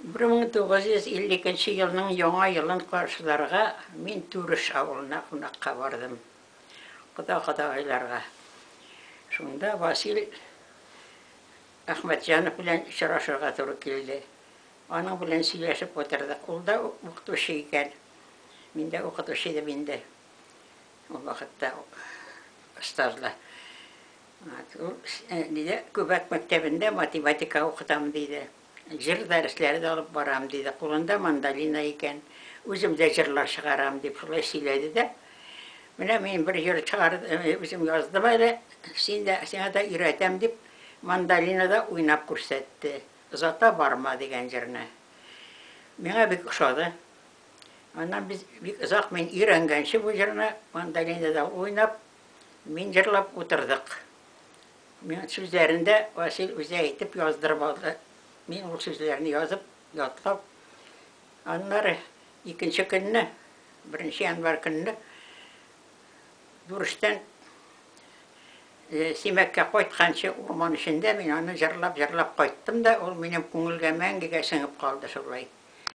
1952 елның Яңа елын каршыларга мин Түреш авылына кунакка бардым. Кода-кодагыйларга. Шунда Васил Әхмәтҗанов белән очрашырга туры килде. Аның белән сөйләшеп утырдык. Ул да укытучы икән. Мин дә укытучы идем инде. Ул вакытта остазла. Ул диде, Күбәк мәктәбендә математика укытам, диде. Җыр дәресләре дә алып барам, диде. Кулында мандолина икән. Үзем дә җырлар чыгарам, дип шулай сөйләде дә. Менә мин бер җыр чыгардым, үзем яздым әле, син дә, сиңа да өйрәтәм, дип, мандолинада уйнап күрсәтте. Озата барма дигән җырны. Миңа бик ошады. Аннан без бик озак мин өйрәнгәнче бу җырны мандолинада уйнап, мин җырлап утырдык. Мин сүзләрен дә Васил үзе әйтеп яздырып алды. Мин ул сүзләрне язып, ятлап, аннары икенче көнне, беренче январь көнне Дүрештән Симәккә кайтканчы урман эчендә мин аны җырлап-җырлап кайттым да, ул минем күңелгә мәңгегә сеңеп калды шулай.